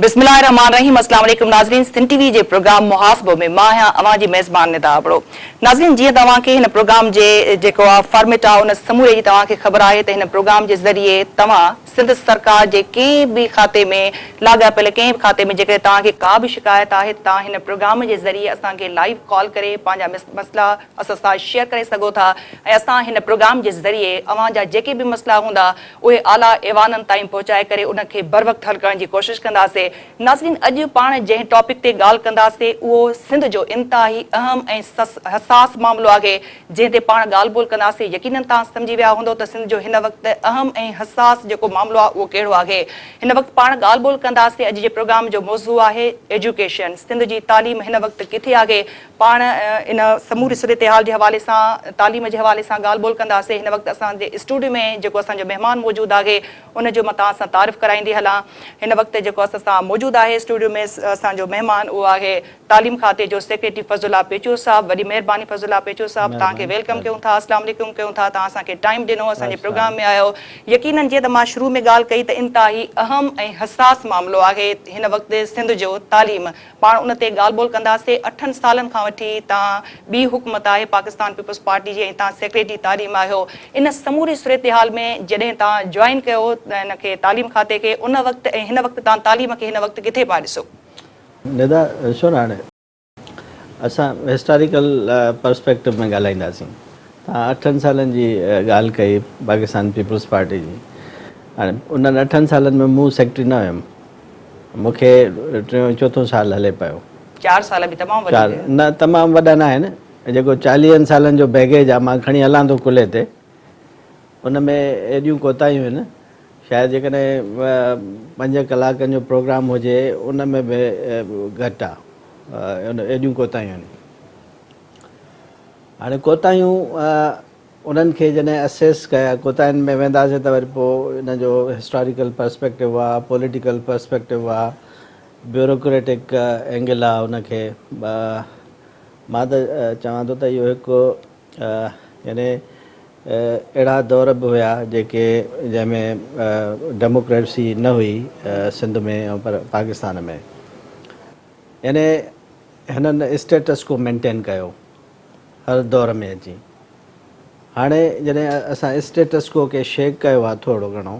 بسم الله الرحمٰن الرحيم اسلام عليڪم ناظرين سنڌ ٽي وي جي پروگرام محاسبو ۾ مان آهيان اوهان جي ميزبان ندا ابڙو ناظرين جيئن ته اوهان کي هن پروگرام جي جيڪو آ فارميٽ آ ان سموري جي توهان کي خبر آهي ته هن پروگرام جي ذريعي توهان سنڌ سرڪار جي ڪنهن به کاتي ۾ لاڳاپيل ڪنهن به کاتي ۾ جيڪڏهن توهان کي ڪا به شڪايت آهي ته توهان هن پروگرام جي ذريعي اسان کي لائيو ڪال ڪري پنهنجا مسئلا اسان سان شيئر ڪري سگهو ٿا ۽ اسان هن پروگرام جي ذريعي اوهان جا جيڪي به مسئلا هوندا اهي اعليٰ ايوانن تائين پهچائي ڪري ان کي بروقت حل ڪرڻ جي ڪوشش ڪنداسي. ناظرين اڄ پاڻ جنهن ٽاپڪ تي ڳالهه ڪنداسي اهو سنڌ جو انتهائي اهم ۽ حساس معاملو آهي جنهن تي پاڻ ڳالهه ٻولهه ڪنداسي يقينن توهان سمجهي ويا هوندو ته سنڌ جو هن وقت اهم ۽ حساس جيڪو معاملو آهي اهو ڪهڙو آهي هن وقت پاڻ ڳالهه ٻولهه ڪنداسي اڄ جي پروگرام جو موضوع آهي ايجوڪيشن سنڌ جي تعليم هن وقت ڪٿي آهي پاڻ ان سموري صورتحال جي حوالي سان تعليم جي حوالي سان ڳالهه ٻولهه ڪنداسين. هن وقت اسان جي اسٽوڊيو ۾ جيڪو اسان جو مهمان موجود آهي ان جو مان توهان سان تعارف ڪرائيندي هلان. هن وقت جيڪو اسان سان موجود آهي اسٽوڊيو ۾ اسان جو مهمان اهو آهي تعليم کاتي جو سيڪريٽري فضل الله پيچوهو صاحب. وڏي مهرباني فضل الله پيچوهو صاحب توهان کي welcome ڪيون ٿا اسلام عليڪم ڪيون ٿا توهان اسان کي ٽائيم ڏنو اسان جي پروگرام ۾ آيو. يقينن جيئن ته مان شروع ۾ ڳالهه ڪئي ته انتهائي اهم ۽ حساس معاملو آهي هن وقت سنڌ جو تعليم پاڻ ان تي ڳالهه ٻولهه ڪنداسين. اٺن سالن کان وٺي تان ٻي حڪومت آهي پاڪستان پيپلز پارٽي جي ۽ تان سيڪريٽري تعليم آهيو. ان سموري صورتحال ۾ جڏهن تان جوائن ڪيو ان کي تعليم کاتي کي ان وقت ۽ هن وقت تان تعليم کي هن وقت ڪٿي پيا ڏسو؟ ندا ڏسو نه هاڻي اسان هسٽاريڪل پرسپيڪٽو ۾ ڳالهائينداسين. تان اٺن سالن جي ڳالهه ڪئي پاڪستان پيپلز پارٽي جي هاڻي انهن اٺن سالن ۾ مون سيڪريٽري نه هيم. مون کي ٽيون چوٿون سال هلي پيو. چار سال به تمام وڏي چار نه تمام وڏا نه آهن جيڪو چاليهن سالن جو بيگيج آهي مان کڻي هلان ٿو ڪلهي تي ان ۾ ايڏيون ڪوتاهيون آهن شايد جيڪڏهن پنج ڪلاڪن جو پروگرام هجي ان ۾ به گهٽ آهي ايڏيون ڪوتاهيون آهن هاڻي ڪوتاهيون انهن کي جڏهن اسيس ڪيا ڪوتاهين ۾ وينداسين ته وري پوء ان جو هسٽاريڪل پرسپيڪٽو آ، پوليٽيڪل پرسپيڪٽو آ، بيوروڪريٽڪ اينگل آ ان کي مان ته چوان ٿو ته اهو هڪ يعني اهڙا دور به هيا جيڪي جنهن ۾ ڊيموڪريسي نه هئي سنڌ ۾ ۽ پر پاڪستان ۾ يعني هنن اسٽيٽس ڪو مينٽين ڪيو هر دور ۾ اچي هاڻي جڏهن اسان اسٽيٽس ڪو کي شيڪ ڪيو آهي ٿورو گهڻو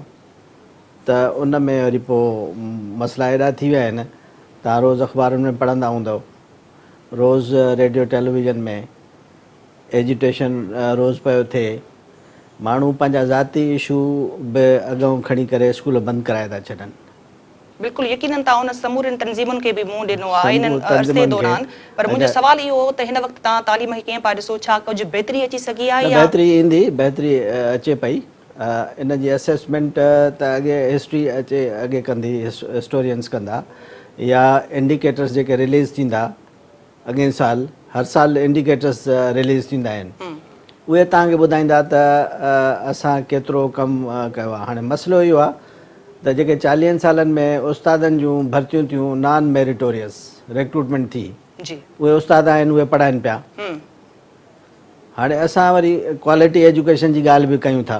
ته ان ۾ وري پوء مسئلا ايڏا ٿي ويا آهن توهان روز اخبارن ۾ پڙهندا هوندؤ روز ريڊيو ٽيليويزن ۾ ايجيٽيشن روز پيو ٿئي ماڻهو پنهنجا ذاتي اشو به اڳئون کڻي ڪري اسڪول بند ڪرائي ٿا ڇڏن. بلڪل يقينن توهان انهن سمورين تنظيمن کي به منهن ڏنو آهي انهن عرصي دوران پر منهنجو سوال اهو هو ته هن وقت توهان تعليم کي ڪيئن پيا ڏسو ڇا ڪجهه بهتري اچي سگهي آهي يا. بهتري ايندي بهتري اچي پئي ان جي اسيسمينٽ ته اڳي هسٽري اچي اڳي ڪندي هسٽورينس ڪندا يا انڊيڪيٽرس جيڪي رليز ٿيندا اڳئين سال هر سال انڊيڪيٽرس رليز ٿيندا آهن اهي توهان کي ٻڌائيندا ته اسان ڪيترو ڪم ڪيو آهي هاڻي مسئلو اهو آهي ته جيڪي چاليهن سالن ۾ استادن جون ڀرتيون ٿيون نان ميريٽوريس ريڪروٽمينٽ ٿي اهي استاد آهن اهي پڙهائن پيا هاڻي اسان وري ڪوالٽي ايجوڪيشن جي ڳالهه به ڪيون ٿا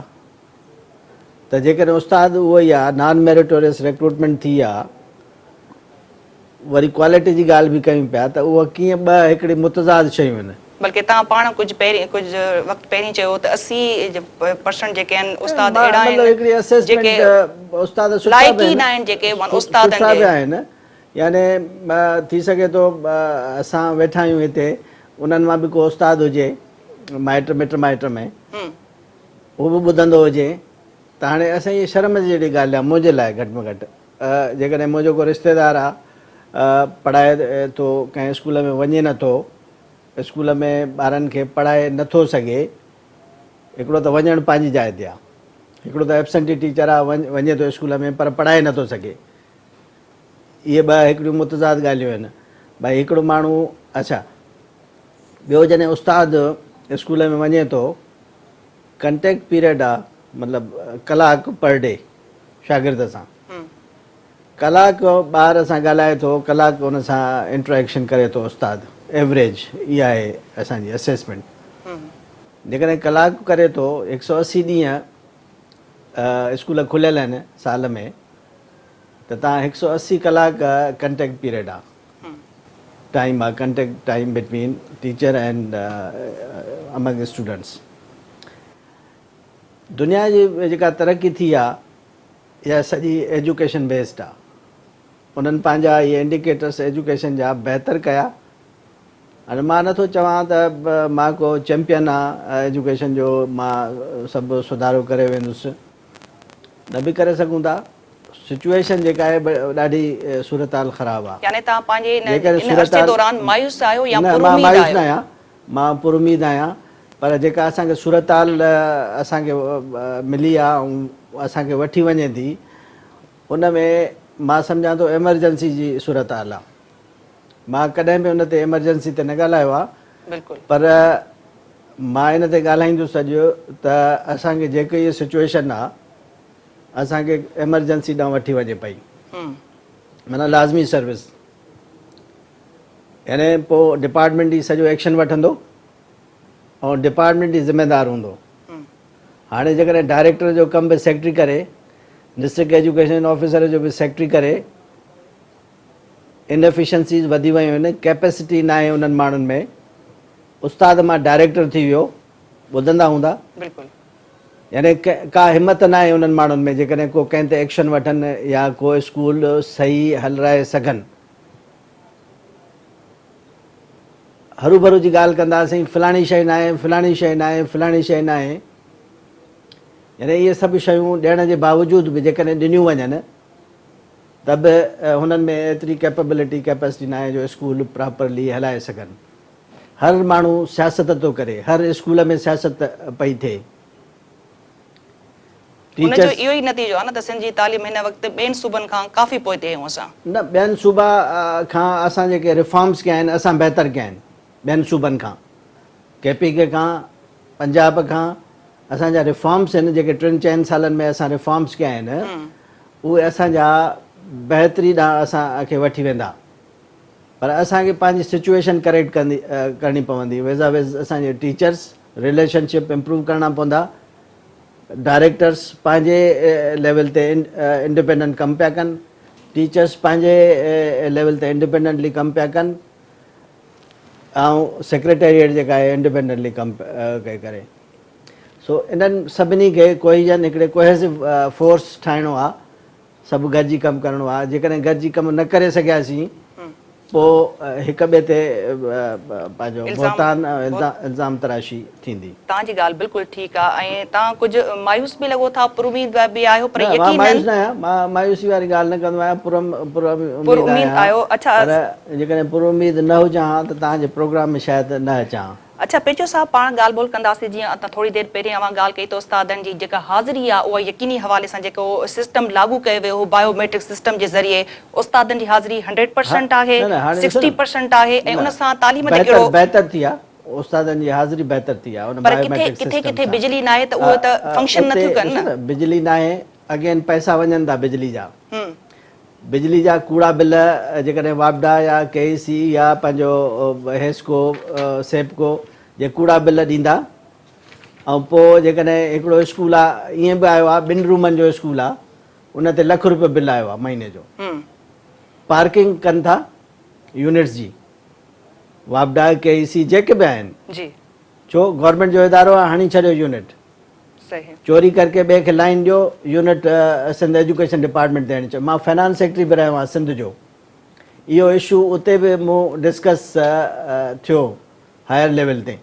ته جيڪڏهن استاد اهو ئي آهي نان ميريٽوريس ريڪروٽمينٽ ٿي آهي وري ڪوالٽي جي ڳالهه به ڪيون پيا ته اهي ڪيئن ٻه هڪڙي متضاد شيون آهن. بلڪه توهان پاڻ ڪجهه پهرين ڪجهه وقت پهرين چيو ته 80% جيڪي آهن استاد اهڙا آهن جيڪي لائق ئي نه آهن جيڪي استادن سٺا به آهن يعني ٿي سگهي ٿو اسان ويٺا آهيون هتي انهن مان به ڪو استاد هجي مائٽ مٽ مائٽ ۾ هو به ٻڌندو هجي ته هاڻي اسان هي شرم جهڙي ڳالهه آهي منهنجي لاء گهٽ ۾ گهٽ جيڪڏهن منهنجو ڪو رشتيدار آ پڙهائي ٿو ڪنهن اسڪول ۾ وڃي نه ٿو اسڪول ۾ ٻارن کي پڙهائي نه ٿو سگهي هڪڙو ته وڃڻ پنهنجي جاء تي آ هڪڙو ته ائبسنٽي ٽيچر آ وڃي ٿو اسڪول ۾ پر پڙهائي نه ٿو سگهي اهي ٻه هڪڙيون متضاد ڳالهيون آهن ڀائي هڪڙو ماڻهو اڇا ٻيو جڏهن استاد اسڪول ۾ وڃي ٿو ڪنٽيڪٽ پيريڊ آ مطلب ڪلاڪ پر ڊي شاگرد سان ڪلاڪ ٻار سان ڳالهائي ٿو ڪلاڪ ان سان انٽريڪشن ڪري ٿو استاد ايوريج اها آهي اسان جي اسيسمينٽ جيڪڏهن ڪلاڪ ڪري ٿو هڪ سو 80 ڏينهن اسڪول کليل آهن سال ۾ ته ته توهان هڪ سو 80 ڪلاڪ ڪنٽيڪٽ پيريڊ آ، ٽائيم آ، contact time between teacher and among students. دنيا جي جيڪا ترقي ٿي آ اها سڄي ايجوڪيشن بيسڊ آ. انهن پنهنجا اهي انڊيڪيٽرس ايجوڪيشن جا بهتر ڪيا. هاڻي مان نٿو چوان ته مان ڪو چيمپيئن آ ايجوڪيشن جو، مان سڀ سڌارو ڪري ويندس، نه به ڪري سگهون ٿا. سچوئيشن جيڪا آهي ڏاڍي صورتحال خراب آ. يعني توهان پنهنجي ان عرصي دوران مايوس آهيو يا پر اميد آهيو؟ نه، مان مايوس نه آهيان، مان پر اميد آهيان، پر جيڪا اسان کي صورتحال اسان کي ملي آ ۽ اسان کي وٺي وڃي ٿي ان ۾ مان سمجهان ٿو ايمرجنسي جي صورتحال آ. مان ڪڏهن به ان تي ايمرجنسي تي نه ڳالهايو آ پر مان ان تي ڳالهائيندس اڄ ته اسان کي جيڪي هي سچوئيشن آ اسان کي ايمرجنسي ڏانهن وٺي وڃي پئي، معنيٰ لازمي سروس، يعني پوء ڊپارٽمينٽ ئي سڄو ايڪشن وٺندو ۽ ڊپارٽمينٽ ئي ذميدار هوندو. هاڻي جيڪڏهن ڊائريڪٽر جو ڪم به سيڪريٽري ڪري، ڊسٽرڪٽ ايجوڪيشن آفيسر جو به سيڪريٽري ڪري، انفيشنسيز وڌي ويون آهن، ڪيپيسٽي ناهي انهن ماڻهن ۾، استاد مان ڊائريڪٽر ٿي ويو، ٻڌندا هوندا. بلڪل. يعني ڪا همت ناهي انهن ماڻهن ۾ جيڪڏهن ڪو ڪنهن تي ايڪشن وٺن يا ڪو اسڪول صحيح هلرائي سگهن. هروڀرو جي ڳالهه ڪنداسين فلاڻي شيء ناهي، فلاڻي شيء ناهي، فلاڻي شيء ناهي. يعني اهي سڀ شيون ڏيڻ جي باوجود به جيڪڏهن ڏنيون وڃن ته به هنن ۾ ايتري ڪيپبلٽي، ڪيپيسٽي ناهي جو اسڪول پراپرلي هلائي سگهن. هر ماڻهو سياست ٿو ڪري، هر اسڪول ۾ سياست پئي ٿئي. ان جو اهو ئي نتيجو آهي نه ته سنڌ جي تعليم هن وقت ٻين صوبن کان ڪافي پوئتي آهيون اسان. نه ٻين صوبا کان اسان جيڪي ريفارمز ڪيا آهن اسان بهتر ڪيا آهن ٻين صوبن کان، ڪي پي ڪي کان، پنجاب کان اسان جا ريفارمز آهن جيڪي ٽن چئن سالن ۾ اسان ريفارمز ڪيا آهن اهي اسان جا بهتري ڏانهن اسان کي وٺي ويندا پر اسان کي پنهنجي سچوئيشن ڪريڪٽ ڪرڻي پوندي ويزا ويز اسان جي ٽيچرس رليشن شپ امپروو ڪرڻا پوندا ڊائريڪٽرس پنهنجي ليول تي انڊيپينڊنٽ ڪم پيا ڪن ٽيچرس پنهنجي ليول تي انڊيپينڊنٽلي ڪم پيا ڪن ۽ سيڪريٽريٽ جيڪا آهي انڊيپينڊنٽلي ڪم پئي ڪري سو انهن سڀني کي ڪوهيجن هڪڙي ڪوهيسو فورس ٺاهڻو آهي سڀ گڏجي ڪم ڪرڻو آهي جيڪڏهن گڏجي ڪم نه ڪري سگهياسين پوء هڪ ٻئي تي پنهنجو بهتان ۽ الزام تراشي ٿيندي. توهان جي ڳالهه بلڪل ٺيڪ آ ۽ توهان ڪجهه مايوس به لڳو ٿا پر اميد به آهيو پر نه مان يقينن مايوس نه آهيان مان مايوسي واري ڳالهه نه ڪندو آهيان پر پر اميد اميد آهيان آهيو اڇا پر جيڪڏهن پر اميد نه هجان ها ته توهان جي پروگرام ۾ شايد نه اچان ها. اڇا پيچو صاحب پاڻ ڳالهه ٻولهه ڪنداسين جيئن اتان ٿوري دير پهرين اوهان ڳالهه ڪئي ته استادن جي جيڪا حاضري آ اها يقيني حوالي سان جيڪو سسٽم لاڳو ڪيو ويو هو بايو ميٽرڪ سسٽم جي ذريعي استادن جي حاضري هنڊريڊ ها پرسنٽ آهي نه نه هاڻي ڏسو سڪسٽي نه پرسنٽ آهي ۽ نه ان سان تعليم تي بهتر ڪهڙو بهتر ٿي آ استادن جي حاضري بهتر ٿي آ ان پر بايو ڪٿي ميٽرڪ ڪٿي سسٽم ڪٿي سان بجلي ناهي ته اهي ته فنڪشن اتي نٿيون ڪن ڏسو نه. نه بجلي ناهي اگين پئسا وڃن ٿا بجلي جا بجلي جا ڪوڙا بل جيڪڏهن واپڊا يا ڪي اي سي يا پنهنجو حيسڪو سيپڪو جي ڪوڙا بل ڏيندا ۽ پوء جيڪڏهن هڪڙو اسڪول آ ائين به آيو آ ٻن رومن جو اسڪول آ ان تي لک روپيو بل آيو آ مهيني جو پارڪنگ ڪن ٿا يونٽس جي واپڊا ڪي اي سي جيڪي به آهن جي ڇو گورنمينٽ جو ادارو آ هڻي ڇڏيو يونٽ صحيح. چوري ڪرڪي ٻئي کي لائين ڏيو يونٽ سنڌ ايجوڪيشن ڊپارٽمينٽ تي هڻي ڇڏيو مان فنانس سيڪريٽري به رهيو آهيان سنڌ جو اهو اشو اتي به مون ڊسڪس ٿيو هائر ليول تي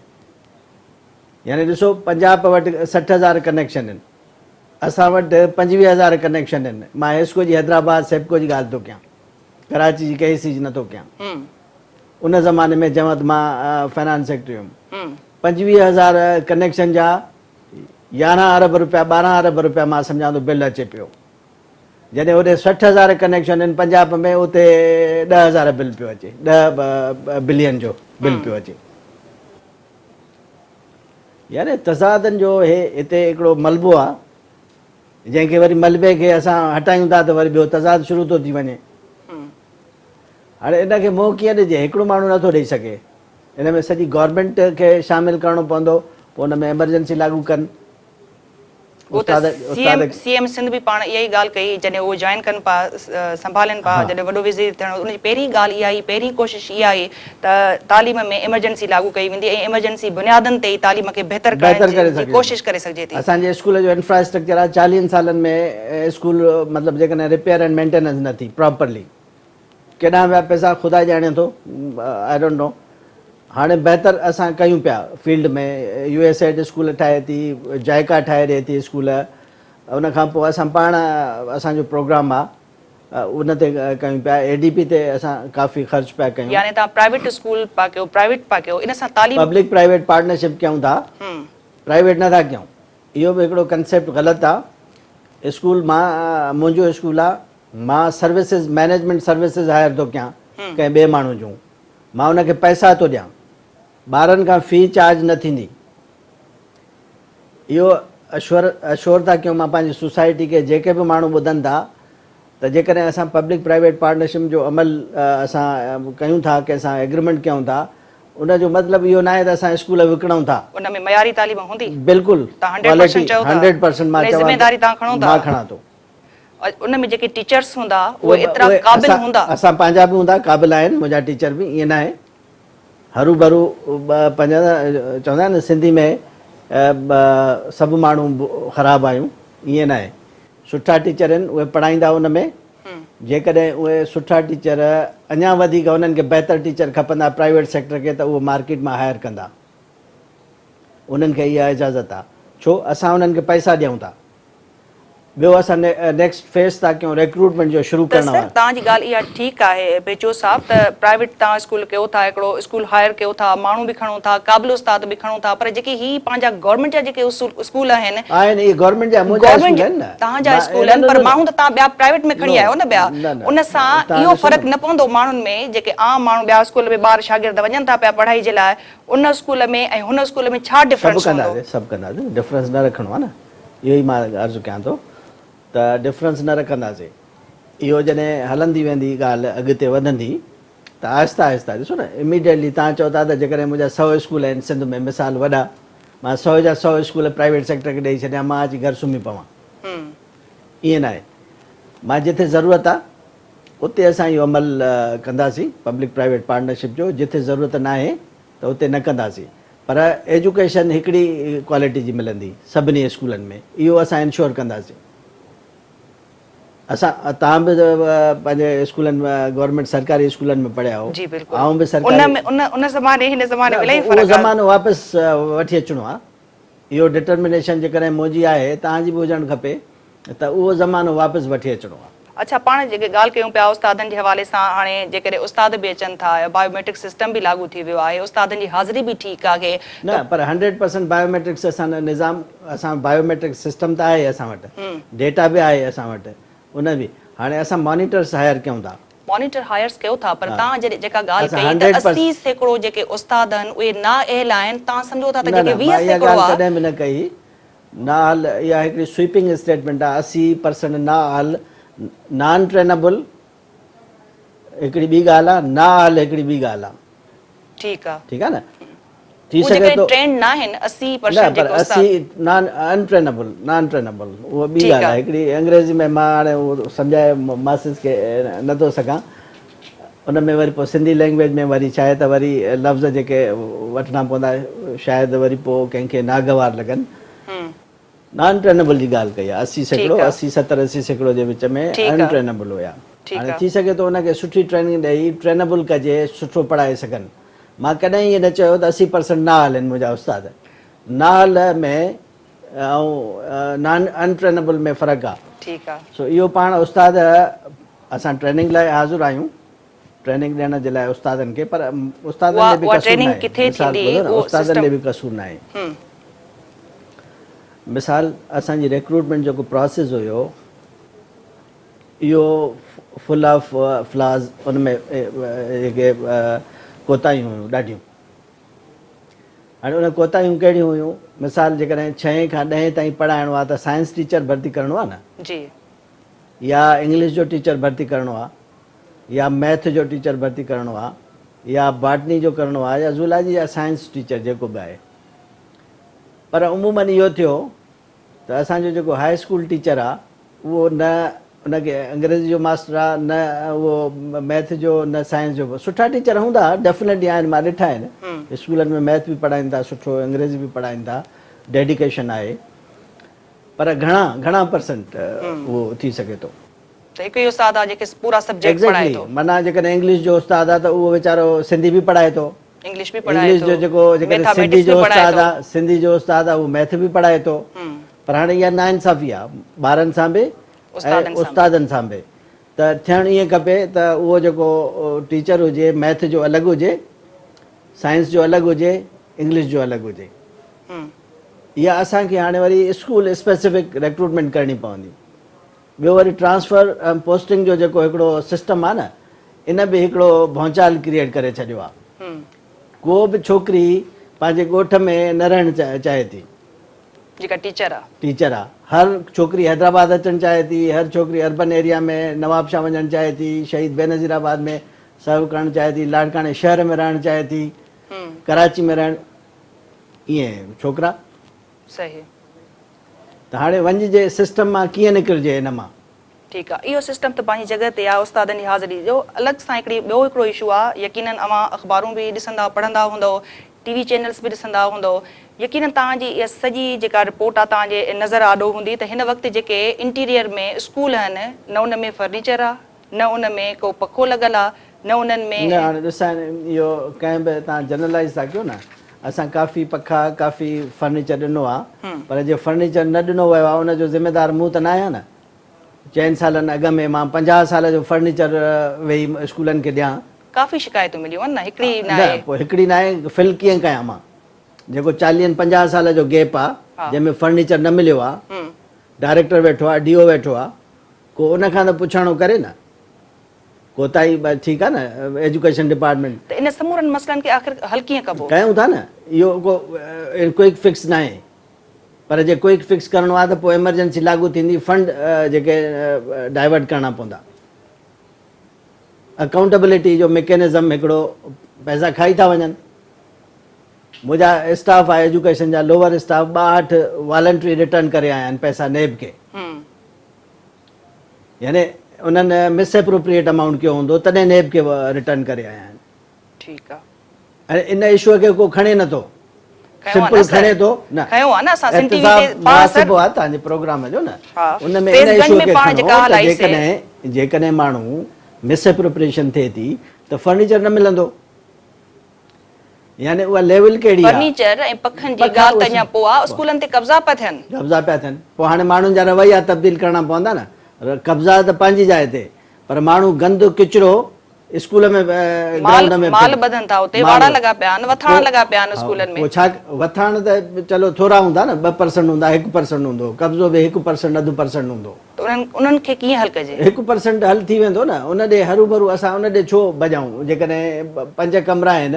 يعني ڏسو پنجاب وٽ 60 هزار ڪنيڪشن آهن اسان وٽ 25 هزار ڪنيڪشن آهن مان حيسڪو جي حيدرآباد سيپڪو جي ڳالهه ٿو ڪيان ڪراچي جي ڪي اي سي جي نٿو ڪيان ان زماني ۾ جنهن وقت مان فنانس سيڪريٽري هيم 25 هزار ڪنيڪشن جا 11 ارب روپيا 12 ارب روپيا مان سمجهان ٿو بل اچي پيو جڏهن هوڏي 60 هزار ڪنيڪشن آهن پنجاب ۾ اتي 10 هزار بل پيو اچي 10 بلين جو بل پيو اچي يعني تضادن جو هي هتي هڪڙو ملبو آ جنهن کي وري ملبي کي اسان هٽايون ٿا ته وري ٻيو تضاد شروع ٿو ٿي وڃي. هاڻي ان کي منهن ڪيئن ڏجي؟ هڪڙو ماڻهو نٿو ڏئي سگهي. ان ۾ سڄي گورنمينٽ کي شامل ڪرڻو پوندو، پوء ان ۾ ايمرجنسي لاڳو ڪن. اهو ته C M C M Sindh به پاڻ اها ئي ڳالهه ڪئي جڏهن اهو جوائن ڪن پيا سنڀالين پيا جڏهن وڏو وزير ٿيڻ ان جي پهرين ڳالهه اها ئي پهرين ڪوشش اها ئي ته تعليم ۾ ايمرجنسي لاڳو ڪئي ويندي ۽ ايمرجنسي بنيادن تي ئي تعليم کي بهتر ڪرڻ جي ڪوشش ڪري سگهجي ٿي. اسان جي اسڪول جو انفراسٽرڪچر آهي چاليهن سالن ۾ اسڪول مطلب جيڪڏهن رپيئر اينڊ مينٽيننس نه ٿي پراپرلي ڪيڏانهن ويا پئسا خدا ڄاڻي ٿو I don't know هاڻي بهتر اسان ڪيون پيا field ۾ U S aid school ٺاهي ٿي جائڪا ٺاهي ڏي ٿي اسڪول ان کان پوء اسان پاڻ اسان جو پروگرام آ ان تي ڪيون پيا اي ڊي پي تي اسان ڪافي خرچ پيا ڪيون. يعني توهان پرائيويٽ اسڪول پيا ڪيو پرائيويٽ پيا ڪيو ان سان تعليم. پبلڪ پرائيويٽ پارٽنرشپ ڪيون ٿا پرائيويٽ نه ٿا ڪيون اهو به هڪڙو ڪنسيپٽ غلط آ اسڪول مان منهنجو اسڪول آ مان سروسز مئنيجمينٽ سروسز هائر ٿو ڪيان ڪنهن ٻئي ماڻهو جون مان ان کي پئسا ٿو ڏيان ٻارن کان في چارج نه ٿيندي اهو اشور اشور ٿا ڪيون مان پنهنجي سوسائٽي کي جيڪي به ماڻهو ٻڌن ٿا ته جيڪڏهن اسان پبلڪ پرائيويٽ پارٽنرشپ جو عمل اسان ڪيون ٿا ڪنهن سان ايگريمينٽ ڪيون ٿا ان جو مطلب اهو ناهي ته اسان اسڪول وڪڻون ٿا. ان ۾ معياري تعليم هوندي. بلڪل توهان هنڊريڊ پرسنٽ چئو ٿا. هنڊريڊ پرسنٽ مان چوان ذميواري توهان کڻو ٿا. مان کڻان ٿو. ان ۾ جيڪي ٽيچرس هوندا اهي ايترا قابل هوندا؟ اسان پنهنجا به هوندا قابل آهن منهنجا ٽيچر به ائين ناهي هرو ڀرو پنهنجا چوندا آهن نه سنڌي ۾ سڀ ماڻهو خراب آهيون ائين ناهي سٺا ٽيچر آهن اهي پڙهائيندا ان ۾ جيڪڏهن اهي سٺا ٽيچر اڃا وڌيڪ انهن کي بهتر ٽيچر کپندا پرائيويٽ سيڪٽر کي ته اهو مارڪيٽ مان هائر ڪندا انهن کي اها اجازت آهي ڇو اسان انهن کي پئسا ڏيون ٿا ٻيو اسان نيڪسٽ فيز ٿا ڪيون ريڪروٽمينٽ جو شروع ته ڪرڻ سر وارا. توهان جي ڳالهه اها ٺيڪ آهي پيچو صاحب ته پرائيويٽ توهان اسڪول ڪيو ٿا هڪڙو اسڪول هائر ڪيو ٿا ماڻهو به کڻو ٿا قابل استاد به کڻو ٿا پر جيڪي هي پنهنجا گورنمينٽ جا جيڪي اسڪول آهن آهن اهي گورنمينٽ جا منهنجا اسڪول آهن نه توهان جا اسڪول آهن پر ماڻهو ته توهان ٻيا پرائيويٽ ۾ کڻي آيا آهيو نه ٻيا ان سان اهو فرق نه پوندو ماڻهن ۾ جيڪي عام ماڻهو ٻيا اسڪول ۾ ٻار شاگرد وڃن ٿا پيا پڙهائي جي لاء ان اسڪول ۾ ۽ هن اسڪول ۾ ڇا ڊفرنس هوندو. سڀ ڪنداسين سڀ ڪنداسين ڊفرنس نه رکڻو آهي نه. اهو ئي مان عرض ڪيان ٿو ته ڊفرنس نه رکنداسين. اهو جڏهن هلندي ويندي ڳالهه اڳتي وڌندي ته آهستي آهستي ڏسو نه اميڊيٽلي توهان چئو ٿا ته جيڪڏهن منهنجا سئو اسڪول آهن سنڌ ۾ مثال وڏا مان سئو جا سئو اسڪول پرائيويٽ سيڪٽر کي ڏئي ڇڏيان مان اچي گهر سمهي پوان ائين ناهي مان جتي ضرورت آهي اتي اسان اهو عمل ڪنداسين پبلڪ پرائيويٽ پارٽنرشپ جو جتي ضرورت ناهي ته اتي نه ڪنداسين پر ايجوڪيشن هڪڙي ڪوالٽي جي ملندي سڀني اسڪولن ۾ اهو اسان انشور ڪنداسين اسان توهان به پنهنجي اسڪولن ۾ گورنمينٽ سرڪاري اسڪولن ۾ پڙهيا آهيو جي بلڪل آئون به سرڪاري ان ان ان زماني هن زماني ۾ الاهي فرق اهو زمانو واپس وٺي اچڻو آهي اهو ڊٽرمينيشن جيڪڏهن منهنجي آهي توهان جي به هجڻ کپي ته اهو زمانو واپس وٺي اچڻو آهي. اڇا پاڻ جيڪي ڳالهه ڪيون پيا استادن جي حوالي سان هاڻي جيڪڏهن استاد به اچن ٿا بايوميٽرڪ سسٽم به لاڳو ٿي ويو آهي استادن جي حاضري به ٺيڪ آهي نه پر هنڊريڊ پرسنٽ بايوميٽرڪس اسان نظام اسان بايوميٽرڪ سسٽم ته آهي اسان وٽ ڊيٽا به آهي اسان وٽ ان به هاڻي اسان مانيٽرس هائر ڪيون ٿا. مانيٽر هائرس ڪيو ٿا پر توهان جڏهن جيڪا ڳالهه ڪئي ته 80% جيڪي استاد آهن اهي نااهل آهن توهان سمجهو ٿا ته جيڪي 20% نه نه مان اها ڳالهه ڪڏهن به نه ڪئي نااهل اها هڪڙي سوئپنگ اسٽيٽمينٽ آهي 80% نااهل نان ٽرينبل هڪڙي ٻي ڳالهه آهي نااهل هڪڙي ٻي ڳالهه آهي. ٺيڪ آ. ٺيڪ آ نه. ٿي سگهي ٿو. ٽرينڊ ناهن 80% نه پر 80 نان ان ٽرينبل نان ٽرينبل اها ٻي ڳالهه آهي هڪڙي انگريزي ۾ مان هاڻي اهو سمجهائي ماسز کي نه ٿو سگهان ان ۾ وري پوء سنڌي لينگويج ۾ وري ڇا آهي ته وري لفظ جيڪي وٺڻا پوندا شايد وري پوء ڪنهن کي ناگوار لڳن. نان ٽرينبل جي ڳالهه ڪئي آهي 80% 80 70 80% جي وچ ۾ ان ٽرينبل هيا هاڻي ٿي سگهي ٿو ان کي سٺي ٽريننگ ڏئي ٽرينبل ڪجي سٺو پڙهائي سگهن مان ڪڏهن ائين نه چيو ته 80% نااهل آهن منهنجا استاد نااهل ۾ ۽ نان ان ٽرينبل ۾ فرق آهي ٺيڪ آهي سو اهو پاڻ استاد اسان ٽريننگ لاء حاضر آهيون ٽريننگ ڏيڻ جي لاء استادن کي پر استادن ڏي به قصور ناهي مثال ٻڌو نه استادن ڏي به قصور ناهي مثال اسان جي ريڪروٽمينٽ جيڪو پراسيس هيو اهو فل آف فلاز ان ۾ جيڪي ڪوتاهيون هيون ڏاڍيون هاڻي ان ڪوتاهيون ڪهڙيون هيون مثال جيڪڏهن ڇهين کان ڏهين تائين پڙهائڻو آهي ته سائنس ٽيچر ڀرتي ڪرڻو آهي نه جي يا انگلش جو ٽيچر ڀرتي ڪرڻو آ يا ميٿ جو ٽيچر ڀرتي ڪرڻو آ يا باٽني جو ڪرڻو آ يا زولاجي يا سائنس ٽيچر جيڪو به آهي پر عموماً اهو ٿيو ته ته اسان جو جيڪو هاء اسڪول ٽيچر آ اهو نه ان کي انگريزي جو ماستر آ نه اهو ميٿ جو نه سائنس جو سٺا ٽيچر هوندا ڊيفنيٽلي آهن مان ڏٺا آهن اسڪولن ۾ ميٿ به پڙهائين ٿا سٺو انگريزي به پڙهائين ٿا ڊيڊيڪيشن آهي پر گهڻا گهڻا پرسنٽ اهو ٿي سگهي ٿو. ته هڪ ئي استاد آ جيڪي پورا سبجيڪٽ پڙهائي ٿو. ايگزيڪٽلي معنيٰ جيڪڏهن انگلش جو استاد آ ته اهو ويچارو سنڌي به پڙهائي ٿو. انگلش به پڙهائي ٿو. انگلش جو جيڪو جيڪڏهن سنڌي جو استاد آ سنڌي جو استاد آ اهو ميٿ به پڙهائي ٿو. پر هاڻي اها ناانصافي آ ٻارن سان به ۽ استادن سان به ته ٿيڻ ائين کپي ته اهو جيڪو ٽيچر هجي ميٿ جو الڳ هجي سائنس جو الڳ هجي انگلش جو الڳ هجي. اها اسان کي هاڻي وري اسڪول اسپيسفڪ ريڪروٽمينٽ ڪرڻي پوندي. ٻيو وري ٽرانسفر ۽ پوسٽنگ جو جيڪو هڪڙو سسٽم آهي نه ان به هڪڙو ڀونچال ڪريئيٽ ڪري ڇڏيو آهي. ڪو به ڇوڪري پنهنجي ڳوٺ ۾ نه رهڻ چاهي ٿي. جيڪا ٽيچر آهي. ٽيچر آهي. هر ڇوڪري حيدرآباد اچڻ چاهي ٿي، هر ڇوڪري اربن ايريا ۾ نوابشاهه وڃڻ چاهي ٿي، شهيد بينظير آباد ۾ سرو ڪرڻ چاهي ٿي، لاڙڪاڻي شهر ۾ رهڻ چاهي ٿي، ڪراچي ۾ رهڻ ائين ڇوڪرا. صحيح. ته هاڻي وڃجي سسٽم مان ڪيئن نڪرجي ان مان. ٺيڪ آ اهو سسٽم ته پنهنجي جڳهه تي آ استادن جي حاضري جو الڳ سان هڪڙي ٻيو هڪڙو اشو آ يقينن اوهان اخبارون به ڏسندا پڙهندا هوندؤ ٽي وي چينلز به ڏسندا هوندؤ يقينن توهان جي اها سڄي جيڪا رپورٽ آ توهان جي نظر آڏو هوندي ته هن وقت جيڪي انٽيريئر ۾ اسڪول آهن نه ان ۾ فرنيچر آ نه ان ۾ ڪو پکو لڳل آ نه انهن ۾. نه هاڻي ڏسان اهو ڪنهن به توهان جنرلائيز ٿا ڪيو نه اسان ڪافي پکا ڪافي فرنيچر ڏنو آ پر جي فرنيچر نه ڏنو ويو آ ان جو ذميدار مون ته نه آهيان نه چئن سالن اڳ ۾ مان 50 سال جو فرنيچر ويهي اسڪولن کي ڏيان. ڪافي شڪايتون مليون آهن نه هڪڙي ناهي. نه پوء هڪڙي ناهي فل ڪيئن ڪيان مان جيڪو چاليهن 50 سال جو گيپ آ جنهن ۾ فرنيچر نه مليو آ ڊائريڪٽر ويٺو آ ڊي او ويٺو آ ڪو ان کان ته پڇاڻو ڪري نه. ڪوتاهي ٺيڪ آ نه ايجوڪيشن ڊپارٽمينٽ. ته ان سمورن مسئلن کي آخر حل ڪيئن ڪبو؟ ڪيون ٿا نه اهو ڪو ڪوئڪ فڪس ناهي پر جي ڪوئڪ فڪس ڪرڻو آ ته پوء ايمرجنسي لاڳو ٿيندي فنڊ جيڪي ڊائيورٽ ڪرڻا پوندا اڪائونٽبلٽي جو ميڪينزم هڪڙو پئسا کائي ٿا وڃن منهنجا اسٽاف آهي ايجوڪيشن جا لوور اسٽاف 62 والنٽري ريٽرن ڪري آيا آهن پئسا نيب کي. يعني انهن مس اپروپريٽ امائونٽ ڪيو هوندو تڏهن نيب کي ريٽرن ڪري آيا آهن. ٺيڪ آ. ۽ ان اشو کي ڪو کڻي نه ٿو. سمپل کڻي ٿو نه. کنيو آ نه اسان سنڌ ٽي وي تي پاڻ سر. مناسب آ توهان جي پروگرام جو نه. ان ۾ ان اشو کي کڻو ته جيڪڏهن جيڪڏهن ماڻهو مس اپروپريشن ٿئي ٿي ته فرنيچر نه ملندو. يعني اها ليول ڪهڙي آ. فرنيچر ۽ پکن جي ڳالهه ته اڃا پوء آ، اسڪولن تي قبضا پيا ٿين. قبضا پيا ٿين، پوء هاڻي ماڻهن جا رويا تبديل ڪرڻا پوندا نه، قبضا ته پنهنجي جاء تي پر ماڻهو گند ڪچرو اسڪول ۾ گرائونڊ ۾ مال ٻڌن ٿا اتي، واڙا لڳا پيا آهن، وٿاڻ لڳا پيا آهن اسڪولن ۾. پوء ڇا وٿاڻ ته چلو ٿورا هوندا نه، 2% هوندا، 1% هوندو، قبضو به 1% اڌ پرسنٽ هوندو. ته انهن انهن کي ڪيئن حل ڪجي؟ 1% حل ٿي ويندو نه، ان ڏي هروڀرو اسان ان ڏي ڇو ڀڄون، جيڪڏهن پنج ڪمرا آهن،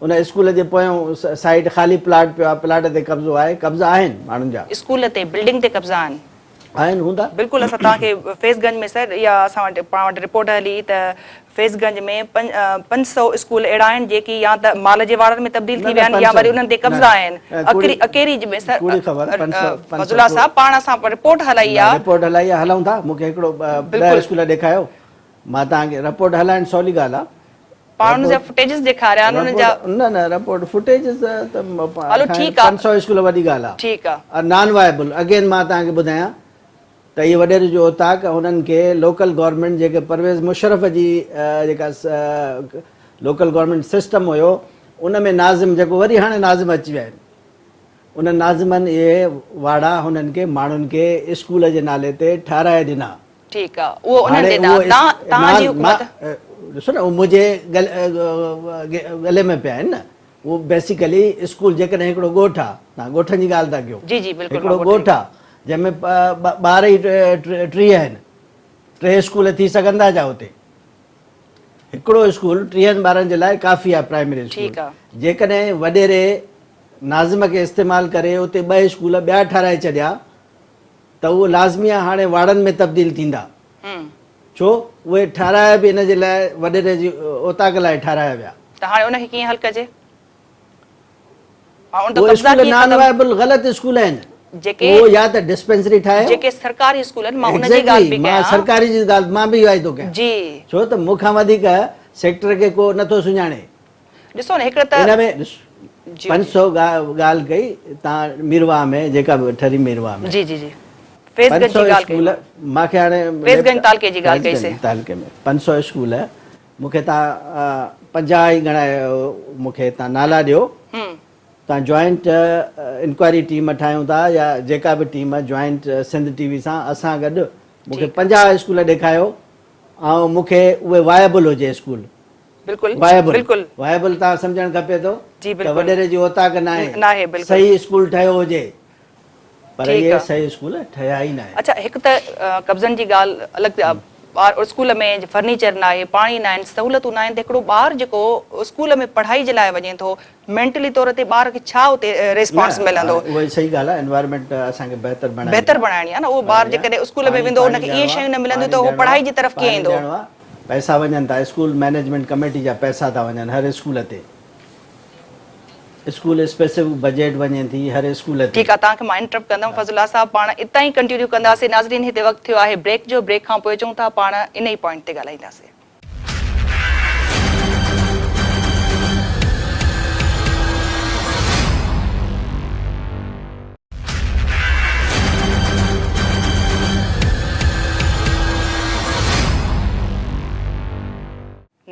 ان اسڪول جي پويون سائيڊ خالي پلاٽ پيو آهي، پلاٽ تي قبضو آهي، قبضا آهن ماڻهن جا. اسڪول تي بلڊنگ تي قبضا آهن. آهن هوندا. بلڪل اسان توهان کي فيض گنج ۾ سر اها اسان وٽ پاڻ وٽ رپورٽ هلي ته فيض گنج ۾ 500 اسڪول اهڙا آهن جيڪي يا ته مال جي واڙن ۾ تبديل ٿي ويا آهن يا وري انهن تي قبضا آهن اڪيري ۾ سر فضل الله صاحب پاڻ اسان رپورٽ هلائي آهي. رپورٽ هلائي آهي هلون ٿا مون کي هڪڙو 10 اسڪول ڏيکايو مان توهان کي رپورٽ هلائڻ سولي ڳالهه آهي. پاڻ ان جا فوٽيجز ڏيکاريا آهن انهن جا. نه نه رپورٽ فوٽيجز ته هلو ٺيڪ آ 500 اسڪول وڏي ڳالهه آ. ٺيڪ آ. نان وائبل اگين مان توهان کي ٻڌايان ته اهي وڏيري جو اوطاق هنن کي لوڪل گورنمينٽ جيڪي پرويز مشرف جي جيڪا لوڪل گورنمينٽ سسٽم هيو ان ۾ ناظم جيڪو وري هاڻي ناظم اچي ويا آهن انهن ناظمن اهي واڙا هنن کي ماڻهن کي اسڪول جي نالي تي ٺهرائي ڏنا. ٺيڪ آ اهو انهن ڏنا توهان جي حڪومت. ڏسو نه اهو منهنجي ڳلي ۾ پيا آهن نه اهو بيسيڪلي اسڪول جيڪڏهن هڪڙو ڳوٺ آ توهان ڳوٺن جي ڳالهه ٿا ڪيو جي جي بلڪل هڪڙو ڳوٺ آ جنهن ۾ ٻار ئي 30 آهن ٽي اسڪول ٿي سگهن ٿا ڇا اتي هڪڙو اسڪول 30 ٻارن جي لاء ڪافي آ پرائمري اسڪول جيڪڏهن وڏيري ناظم کي استعمال ڪري اتي ٻه اسڪول ٻيا ٺهرائي ڇڏيا ته اهو لازمي آ هاڻي واڙن ۾ تبديل ٿيندا. ڇو اهي ٺهرايا به ان جي لاء وڏيري جي اوطاق لاء ٺهرايا ويا. ته هاڻي ان کي ڪيئن حل ڪجي؟ اهي اسڪول نان وائبل غلط اسڪول آهن. جيڪي اهو يا ته ڊسپينسري ٺاهيو. جيڪي سرڪاري اسڪول آهن مان ان جي ڳالهه پئي ڪيان. مان سرڪاري جي ڳالهه مان به اها ئي ٿو ڪيان. جي. ڇو ته مون کان وڌيڪ سيڪٽر کي ڪو نه ٿو سڃاڻي. ڏسو نه هڪڙو ته ان ۾ ڏس 500 ڳالهه ڪئي تان ميرواهه ۾ جيڪا به ٺري ميرواهه ۾. جي جي جي فيض گنج جي ڳالهه ڪئي. مان کي هاڻي فيض گنج تعلقي جي ڳالهه ڪئي سي. تعلقي ۾ 500 اسڪول مون کي تان 50 ئي ڳڻايو مون کي تان نالا ڏيو. تان جوائنٽ انڪوائري ٽيم ٺاهيون ٿا يا جيڪا به ٽيم جوائنٽ سنڌ ٽي وي سان اسان گڏ مون کي 50 اسڪول ڏيکايو ۽ مون کي اهي وائبل هجي اسڪول بلڪل وائبل بلڪل وائبل تان سمجهڻ کپي ٿو جي ته بلڪل وڏيري جي اوطاق ناهي ناهي بلڪل صحيح اسڪول ٺهيو هجي پر ٺيڪ اهي آ. صحيح اسڪول ٺهيا ئي ناهن. اڇا هڪ ته قبضن جي ڳالهه الڳ ٻار اسڪول ۾ فرنيچر ناهي پاڻي ناهن سهولتون ناهن ته هڪڙو ٻار جيڪو اسڪول ۾ پڙهائي جي لاء وڃي ٿو مينٽلي طور تي ٻار کي ڇا اتي ريسپانس نه ملندو. اها ئي صحيح ڳالهه آهي انوائرمينٽ اسان کي بهتر بڻائڻي بهتر آهي. بڻائڻي آهي نه اهو ٻار بڻائڻي آهي جيڪڏهن اسڪول ۾ پاڻي ويندو ان پاڻي کي اهي ڏيڻو شيون آهي نه ملنديون پاڻي ته اهو ڏيڻو پڙهائي آهي جي طرف ڪيئن پاڻي ايندو. ڏيڻو آهي پئسا وڃن ٿا اسڪول مئنيجمينٽ ڪميٽي جا پئسا ٿا وڃن هر اسڪول تي. اسڪول اسپيسفڪ بجيٽ وڃي ٿي هر اسڪول تي. ٺيڪ آ توهان کي مان انٽرپٽ ڪندم فضل الله صاحب پاڻ اتان ئي ڪنٽينيو ڪنداسين ناظرين هتي وقت ٿيو آهي بريڪ جو بريڪ کان پوء اچون ٿا پاڻ ان ئي پوائنٽ تي ڳالهائينداسين.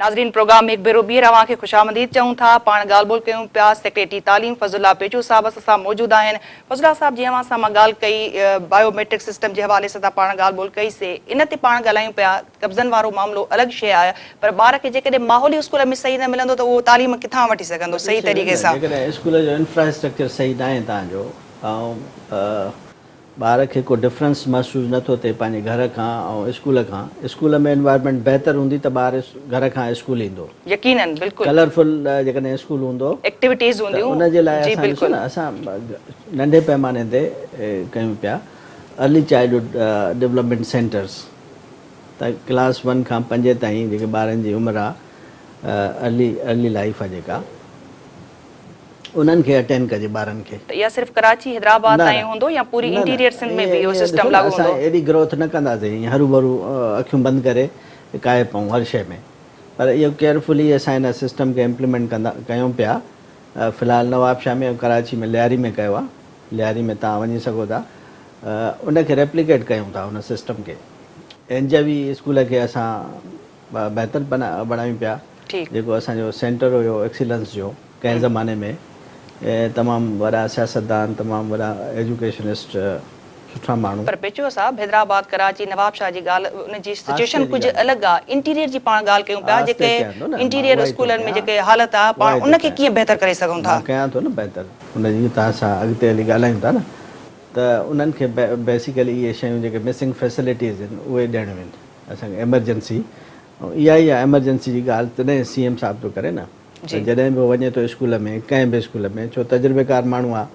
ناظرين پروگرام ۾ هڪ ڀيرو ٻيهر اوهان کي خوش آمديد چئون ٿا. پاڻ ڳالهه ٻولهه ڪيون پيا سيڪريٽري تعليم فضل الله پيچو صاحب اسان سان موجود آهن. فضل الله صاحب جيئن اوهان سان مان ڳالهه ڪئي بايو ميٽرڪ سسٽم جي حوالي سان پاڻ ڳالهه ٻولهه ڪئي سي ان تي پاڻ ڳالهايون پيا قبضن وارو معاملو الڳ شيء آهي پر ٻار کي جيڪڏهن ماحول ئي اسڪول ۾ صحيح نه ملندو ته اهو تعليم ڪٿان وٺي سگهندو صحيح طريقي سان. جيڪڏهن اسڪول جو انفراسٽرڪچر صحيح ناهي توهان جو ۽ ٻار کي ڪو ڊفرنس محسوس نه ٿو ٿئي پنهنجي گهر کان ۽ اسڪول کان، اسڪول ۾ انوائرمينٽ بهتر هوندي ته ٻار گهر کان اسڪول ايندو. يقينن بلڪل. ڪلرفل جيڪڏهن اسڪول هوندو ايڪٽيوٽيز ته هونديون ان جي لاء جي اسان ڏسو بلڪل. نه اسان ننڍي پئماني تي ڪيون پيا ارلي چائلڊهوڊ ڊولپمينٽ سينٽرس ته ڪلاس ون کان پنجين تائين جيڪي ٻارن جي عمر آ ارلي ارلي لائيف آ جيڪا انهن کي اٽينڊ ڪجي ٻارن کي. ته اها صرف ڪراچي حيدرآباد نه تائين نه هوندو يا پوري نه نه انٽيريئر سنڌ ۾ ائين به اهو ائين سسٽم ڏسو نه لاڳو اسان هوندو؟ ايڏي گروٿ نه ڪنداسين ائين هروڀرو اکيون بند ڪري ڪاهي پئون هر شيء ۾ پر اهو ڪيئرفلي اسان ان سسٽم کي امپليمينٽ ڪندا ڪيون پيا في الحال نوابشاهه ۾ ۽ ڪراچي ۾ لياري ۾ ڪيو آهي لياري ۾ توهان وڃي سگهو ٿا ان کي ريپليڪيٽ ڪيون ٿا ان سسٽم کي اين جي وي اسڪول کي اسان بهتر بڻايون پيا جيڪو اسان جو سينٽر هيو ايڪسيلنس جو ڪنهن زماني ۾ تمام وڏا سياستدان تمام وڏا ايجوڪيشنسٽ سٺا ماڻهو. پر پيچوهو صاحب حيدرآباد ڪراچي نوابشاهه جي ڳالهه ان جي سچويشن ڪجهه الڳ آ انٽيريئر جي پاڻ ڳالهه ڪيون پيا جيڪي انٽيريئر اسڪولن ۾ جيڪي حالت آ پاڻ ان کي ڪيئن بهتر ڪري سگهون ٿا. مان ڪيان ٿو نه بهتر ان جي توهان سان اڳتي هلي ڳالهايون ٿا نه ته انهن کي بيسيڪلي اهي شيون جيڪي مسنگ فيسلٽيز آهن اهي ڏيڻيون آهن. اسان کي ايمرجنسي ۽ اها ئي آهي ايمرجنسي جي ڳالهه تڏهن سي ايم صاحب ٿو ڪري نه ته جڏهن به هو وڃي ٿو اسڪول ۾ ڪنهن به اسڪول ۾ ڇو تجربيڪار ماڻهو آهي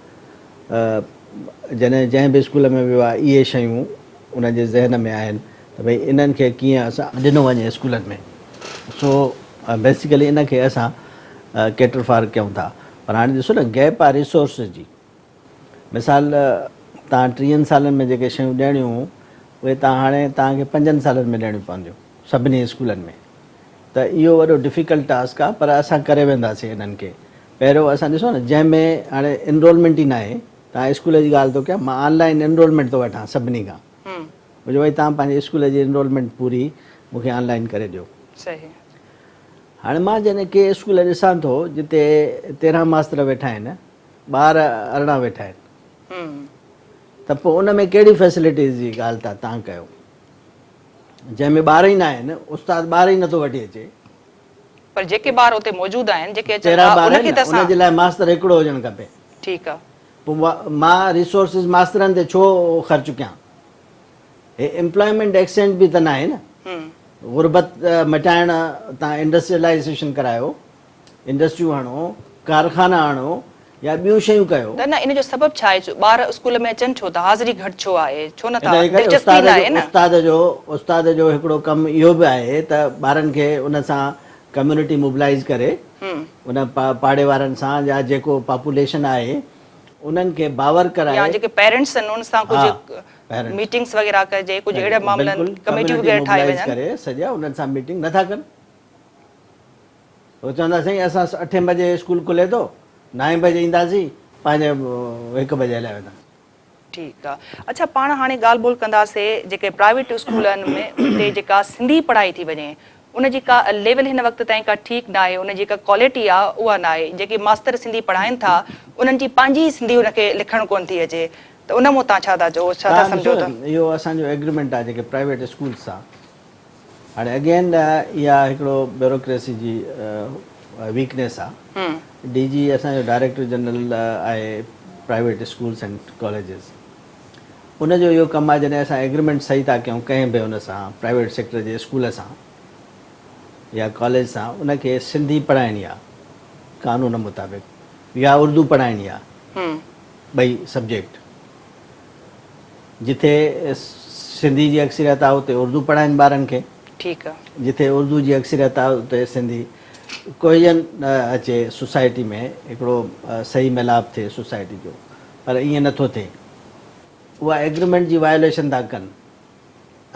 جڏهن جنهن به اسڪول ۾ ويو آهي اهي شيون ان جي ذهن ۾ آهن ته ڀئي انهن کي ڪيئن اسان ڏنو وڃي اسڪولن ۾ سو بيسيڪلي ان کي اسان ڪيٽر فار ڪيون ٿا پر هاڻي ڏسو نه گيپ آهي ريسورسز جي مثال توهان ٽيهن سالن ۾ جيڪي شيون ڏيڻيون هيون اهي توهان هاڻي توهان کي پنجن سالن ۾ ڏيڻيون پونديون سڀني اسڪولن ۾ ته اهو وڏو ڊفيڪلٽ ٽاسڪ آهي پر اسان ڪري وينداسين انهن کي پهريون اسان ڏسو نه جنهن ۾ هاڻي انرولمينٽ ئي ناهي توهان اسڪول جي ڳالهه ٿو ڪيان مان آن لائن انرولمينٽ ٿو وٺان سڀني کان منهنجو ڀائي توهان پنهنجي اسڪول جي انرولمينٽ پوري مون کي آن لائن ڪري ڏيو صحيح هاڻي مان جڏهن ڪي اسڪول ڏسان ٿو جتي 13 ماستر ويٺا آهن ٻار 18 ويٺا آهن ته پوء ان ۾ ڪهڙي فيسلٽيز جي ڳالهه ٿا تان ڪيو جنهن ۾ ٻار ئي نه آهن استاد ٻار ئي نٿو وٺي اچي. پر جيڪي ٻار اتي موجود آهن جيڪي اچن ٿا ان کي ته اسان. ان جي لاء ماستر هڪڙو هجڻ کپي. ٺيڪ آ. پوء مان ريسورسز ماسترن تي ڇو خرچ ڪيان؟ هي ايمپلائمينٽ ايڪسچينج به ته ناهي نه. غربت مٽائڻ تان انڊسٽريلائيزيشن ڪرايو. انڊسٽريون آڻو، ڪارخانا آڻو يا ٻيون شيون ڪيو. ته نه ان جو سبب ڇا آهي ٻار اسڪول ۾ اچن ڇو ٿا حاضري گهٽ ڇو آهي ڇو نه ٿا ان جي ڪري دلچسپي استاد نه آهي جو نه. استاد جو استاد جو هڪڙو ڪم اهو به آهي ته ٻارن کي ان سان ڪميونٽي موبلائيز ڪري ان پاڙي وارن سان يا جيڪو پاپوليشن آهي انهن کي باور ڪرائي. يا جيڪي پيرنٽس آهن انهن سان ڪجهه ميٽنگس وغيره ڪجي، ڪجهه اهڙي معاملن ڪميٽيون وغيره ٺاهي وڃن. ڪري سڄا انهن سان ميٽنگ نٿا ڪن. هو چوندا سائين اسان اٺين بجي اسڪول کلي ٿو، نائين بجي اينداسين، پنهنجي هڪ بجي هليا وينداسين. ٺيڪ آ. اڇا پاڻ هاڻي ڳالهه ٻولهه ڪنداسي جيڪي پرائيويٽ اسڪول آهن ۾ اتي جيڪا سنڌي پڙهائي ٿي وڃي ان جي ڪا ليول هن وقت تائين ڪا ٺيڪ ناهي ان جي جيڪا ڪوالٽي آ اها ناهي جيڪي ماستر سنڌي پڙهائين ٿا انهن جي پنهنجي ئي سنڌي ان کي لکڻ ڪونه ٿي اچي ته ان مون تان ڇا ٿا چئو ڇا ٿا توهان سمجهو ڏسو ته. اهو اسان جو ايگريمينٽ آ جيڪي پرائيويٽ اسڪولس سان هاڻي اگين اها هڪڙو بيوروڪريسي جي ويڪنيس آ. ڊي جي اسان جو ڊائريڪٽر جنرل آهي پرائيويٽ اسڪولس اينڊ ڪاليجز ان جو اهو ڪم آهي جڏهن اسان ايگريمينٽ صحيح ٿا ڪيون ڪنهن به ان سان پرائيويٽ سيڪٽر جي اسڪول سان يا ڪاليج سان ان کي سنڌي پڙهائڻي آ قانون مطابق يا اردو پڙهائڻي آ ٻئي سبجيڪٽ جتي سنڌي جي اڪثريت آ اتي اردو پڙهائين ٻارن کي. ٺيڪ آ. جتي اردو جي اڪثريت آ اتي سنڌي. ڪوهيجن اچي سوسائٽي ۾ هڪڙو صحيح ميلاپ ٿئي سوسائٽي جو پر ائين نه ٿو ٿئي. اها ايگريمينٽ جي وايوليشن ٿا ڪن.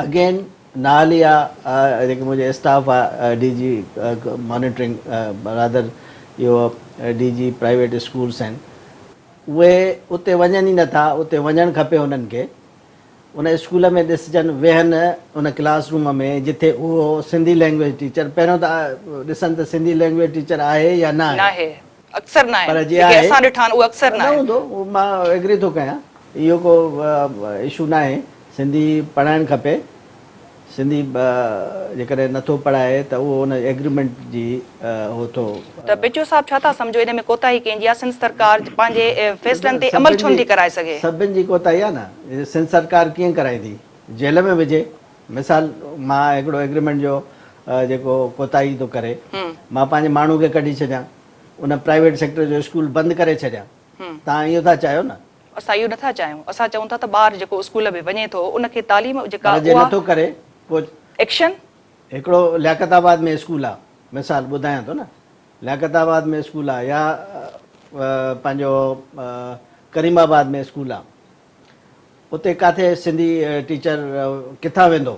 اگين نااهلي آ جيڪي منهنجي اسٽاف آ ڊي جي مانيٽرنگ رادر اهو ڊي جي پرائيويٽ اسڪولس آهن. اهي اتي وڃن ئي نه ٿا، اتي وڃڻ کپي انهن کي. ان اسڪول ۾ ڏسجن، ويهن ان ڪلاس روم ۾ جتي اهو سنڌي لينگويج ٽيچر پهريون ته ڏسن ته سنڌي لينگويج ٽيچر آهي يا نه آهي. ناهي، اڪثر ناهن، پر جي جيڪي آهي، اسان ڏٺا آهن اهي اڪثر نه ناهن. هوندو، اهو مان ايگري ٿو ڪيان، اهو ڪو اشو ناهي، سنڌي پڙهائڻ کپي. سنڌي جيڪڏهن نه ٿو پڙهائي ته اهو ان ايگريمينٽ جي هو ٿو. ته پيچو صاحب ڇا ٿا سمجهو ان ۾ ڪوتاهي ڪنهن جي آهي سنڌ سرڪار پنهنجي فيصلن تي عمل ڇو نٿي ڪرائي سگهي. سڀن جي ڪوتاهي آهي نه سنڌ سرڪار ڪيئن ڪرائيندي جيل ۾ وجهي مثال مان هڪڙو ايگريمينٽ جو جيڪو ڪوتاهي ٿو ڪري مان پنهنجي ماڻهو کي ڪڍي ڇڏيان ان پرائيويٽ سيڪٽر جو اسڪول بند ڪري ڇڏيان توهان اهو ٿا چاهيو نه. اسان اهو نٿا چاهيون، اسان چئون ٿا ته ٻار جيڪو اسڪول ۾ وڃي ٿو ان کي تعليم جيڪا پر جي اها نٿو ڪري پوء. ايڪشن. هڪڙو لياقت آباد ۾ اسڪول آ مثال ٻڌايان ٿو نه لياقت آباد ۾ اسڪول آ يا پنهنجو ڪريم آباد ۾ اسڪول آ اتي ڪاٿي سنڌي ٽيچر ڪٿان ويندو؟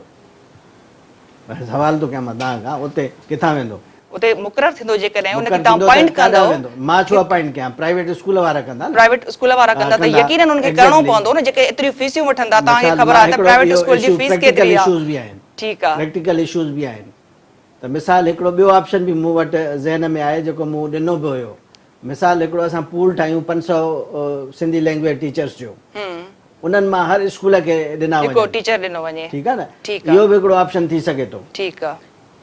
سوال ٿو ڪيان مان توهان کان اتي ڪٿان ويندو؟ اتي مقرر ٿيندو جيڪڏهن ان کي مقرر توهان ٿيندو ته اپائنٽ ڪاڏانهن ڪندؤ. ويندو؟ مان ڇو اپائنٽ ڪيان؟ پرائيويٽ اسڪول وارا ڪندا نه. پرائيويٽ اسڪول وارا ڪندا ته يقينن ان کي ڪرڻو پوندو نه جيڪي ايتريون فيسيون وٺندا توهان کي مثال خبر مان آهي ته هڪڙو پرائيويٽ اهو اسڪول جي اشو فيس پريڪٽيڪل ڪيتري آهي. اشوز به آهن. ٺيڪ آهي. پريڪٽيڪل اشوز به آهن ته مثال هڪڙو ٻيو آپشن به مون وٽ ذهن ۾ آهي جيڪو مون ڏنو به هيو مثال هڪڙو اسان پول ٺاهيون 500 سنڌي لينگويج ٽيچرس جو انهن مان هر اسڪول کي ڏنا هڪڙو وڃن ٽيچر ڏنو وڃي. ٺيڪ آهي نه ٺيڪ آهي. اهو به هڪڙو آپشن ٿي سگهي ٿو. ٺيڪ آهي.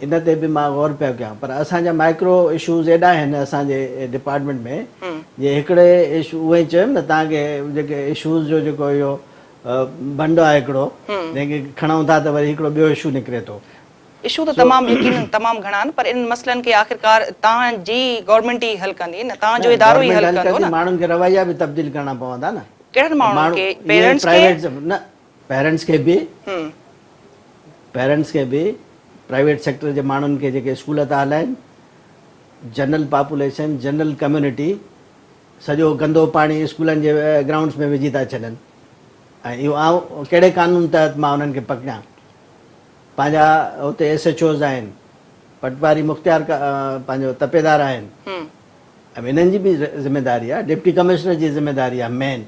ان تي به مان غور پيو ڪيان پر اسان جا مائڪرو اشوز ايڏا آهن اسان جي ڊپارٽمينٽ ۾ جي هڪڙي اشو اهو ئي چيم نه توهان کي جيڪي اشوز جو جيڪو اهو بنڊ آهي هڪڙو جنهن کي کڻون ٿا ته وري هڪڙو ٻيو اشو نڪري ٿو. اشو ته تمام يقينن تمام گهڻا آهن پر انهن مسئلن کي آخرڪار توهان جي گورنمينٽ ئي حل ڪندي نه توهان جو ادارو ئي حل ڪندو نه. ماڻهن کي رويا به تبديل ڪرڻا پوندا نه. ڪهڙن ماڻهن کي پيرنٽس کي؟ نه پيرنٽس کي به پيرنٽس کي به پرائيويٽ سيڪٽر جي ماڻهن کي جيڪي اسڪول ٿا هلائن جنرل پاپوليشن جنرل ڪميونٽي سڄو گندو پاڻي اسڪولن جي گرائونڊس ۾ وجهي ٿا ڇڏن ۽ اهو آئون ڪهڙي قانون تحت مان انهن کي پڪڙيان پنهنجا اتي ايس ايڇ اوز آهن پٽواري مختيار پنهنجو تپيدار آهن انهن جي به ذميداري آهي ڊپٽي ڪمشنر جي ذميداري آهي مين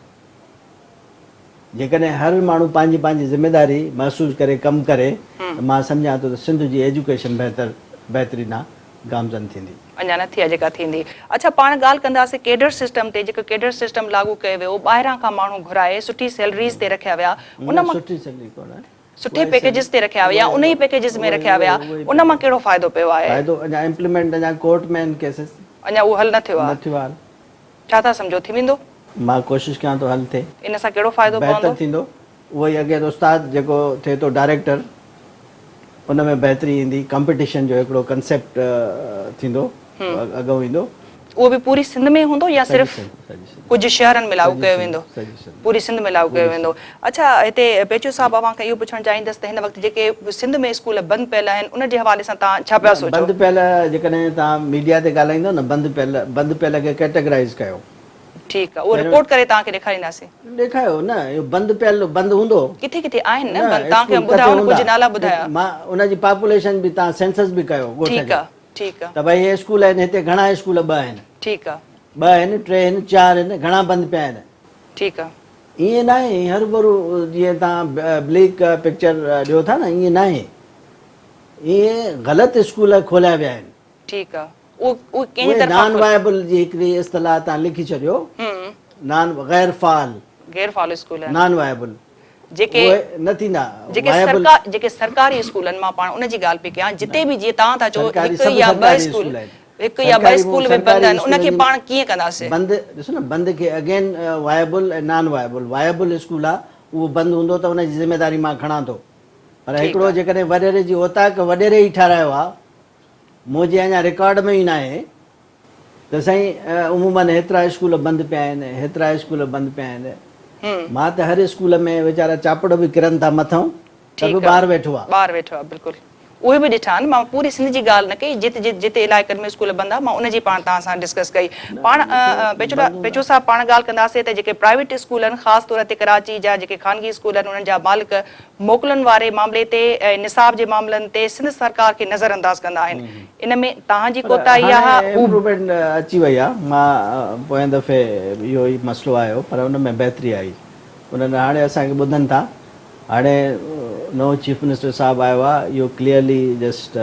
جيڪڏهن هر ماڻهو پنهنجي پنهنجي ذميداري محسوس ڪري ڪم ڪري ته مان سمجهان ٿو ته سنڌ جي ايجوڪيشن بهتر بهتري ڏانهن گامزن ٿيندي. اڃا نه ٿي آهي جيڪا ٿيندي. اڇا پاڻ ڳالهه ڪنداسين ڪيڊر سسٽم تي جيڪو ڪيڊر سسٽم لاڳو ڪيو ويو ٻاهران کان ماڻهو گهرائي سٺي سيلريز تي رکيا ويا ان مان سٺي سيلري ڪونه آهي. سٺي پيڪيجز تي رکيا ويا ان ئي پيڪيجز ۾ رکيا ويا ان مان ڪهڙو فائدو پيو آهي. فائدو اڃا امپليمينٽ اڃا ڪورٽ ۾ آهن ڪيسز. اڃا اهو حل نه ٿيو آهي. نه ٿيو آهي. ڇا ٿا سمجهو ٿي ويندو؟ مان ڪوشش ڪيان ٿو حل ٿئي. ان سان ڪهڙو فائدو پوندو؟ بهتر ٿيندو. اهو ئي اڳين استاد جيڪو ٿئي ٿو ڊائريڪٽر ان ۾ بهتري ايندي ڪمپيٽيشن جو هڪڙو ڪنسيپٽ ٿيندو اڳئون ايندو. اهو به پوري سنڌ ۾ هوندو يا صرف ڪجهه شهرن ۾ لاڳو ڪيو ويندو؟ پوري سنڌ ۾ لاڳو ڪيو ويندو. اڇا هتي پيچو صاحب اوهان کان اهو پڇڻ چاهيندس ته هن وقت جيڪي سنڌ ۾ اسڪول بند پيل آهن ان جي حوالي سان توهان ڇا پيا سوچو؟ بند پيل جيڪڏهن توهان ميڊيا تي ڳالهائيندو نه بند پيل بند پيل کي ڪيٽيگرائيز ڪيو. ٺيڪ آ اهو رپورٽ ڪري توهان کي ڏيکارينداسين. ڏيکايو نه اهو بند پيل بند هوندو. ڪٿي ڪٿي آهن نه بند توهان کي ٻڌايو نه ڪجهه نالا ٻڌايا. مان ان جي پاپوليشن به توهان سينسس به ڪيو ڳوٺ جو. ٺيڪ آ ٺيڪ آ. ته ڀئي هي اسڪول آهن هتي گهڻا اسڪول ٻه آهن. ٺيڪ آ. ٻه آهن ٽي آهن چار آهن گهڻا بند پيا آهن. ٺيڪ آ. ائين ناهي هرڀرو جيئن توهان بليڪ پڪچر ڏيو ٿا نه ائين ناهي ائين غلط اسڪول کوليا ويا آهن. ٺيڪ آ اهو اهو ڪنهن جي اهي طرفان نان کول وائبل جي هڪڙي اصطلاح تان لکي ڇڏيو نان غير فعال غير فعال اسڪول آهن نان وائبل جيڪي اهي نه ٿيندا جيڪي وائبل سرڪار جيڪي سرڪاري اسڪولن مان پاڻ ان جي ڳالهه پئي ڪيان جتي به جيئن توهان ٿا چئو سرڪاري هڪ سڀ يا ٻه سرڪاري اسڪول اسڪول آهن هڪ يا ٻه سرڪاري اسڪول به بند سرڪاري آهن ان کي اسڪولن جي پاڻ ڪيئن ڪنداسين بند ڏسو نه بند کي again viable ۽ non viable viable school آ اهو بند هوندو ته ان جي ذميداري مان کڻان ٿو پر ٺيڪ هڪڙو آ جيڪڏهن وڏيري جي اوطاق وڏيري ئي ٺهرايو آ منهنجي اڃا رڪارڊ ۾ ئي ناهي ته سائين عموماً هيترا اسڪول بند پيا آهن هيترا اسڪول بند پيا آهن مان ته هر اسڪول ۾ ويچارا چاپڙ به ڪرن ٿا مٿئون ته به ٻار ويٺو آ. ٻار ويٺو آ بلڪل اهي به ڏٺا آهن مان پوري سنڌ جي ڳالهه نه ڪئي جت جت جتي علائقن ۾ اسڪول بند آ مان ان جي پاڻ توهان سان ڊسڪس ڪئي پاڻ پيچو صاحب پاڻ ڳالهه ڪنداسين ته جيڪي پرائيويٽ اسڪول آهن خاص طور تي ڪراچي جا جيڪي خانگي اسڪول آهن انهن جا مالڪ موڪلن واري معاملي تي ۽ نصاب جي معاملن تي سنڌ سرڪار کي نظر انداز ڪندا آهن ان ۾ توهان جي پر ڪوتاهي هاڻي آ هو امپروومينٽ اچي وئي آ مان پوئين دفعي اهو ئي مسئلو آيو پر ان ۾ بهتري آئي انهن هاڻي اسان کي ٻڌن ٿا هاڻي نئون چيف منسٽر صاحب آيو آ اهو clearly just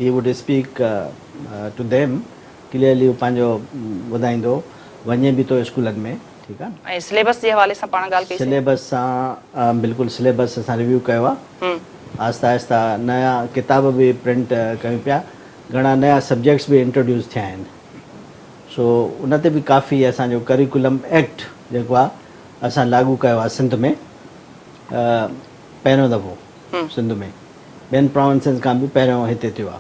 he would speak to them clearly هو پنهنجو ٻڌائيندو وڃي به ٿو اسڪولن ۾ ٺيڪ آ. ۽ سليبس جي حوالي سان پاڻ ڳالهه ڪئي سين. سليبس سان بلڪل سليبس اسان ريويو ڪيو آ آهسته آهسته نيا ڪتاب به پرنٽ ڪيون پيا گهڻا نيا سبجيڪٽس به انٽروڊيوس ٿيا آهن سو ان تي به ڪافي اسان جو ڪريڪولم ايڪٽ جيڪو آ اسان لاڳو ڪيو آ سنڌ ۾ پهريون دفعو سنڌ ۾ ٻين پراونسز کان به پهريون هتي ٿيو آ.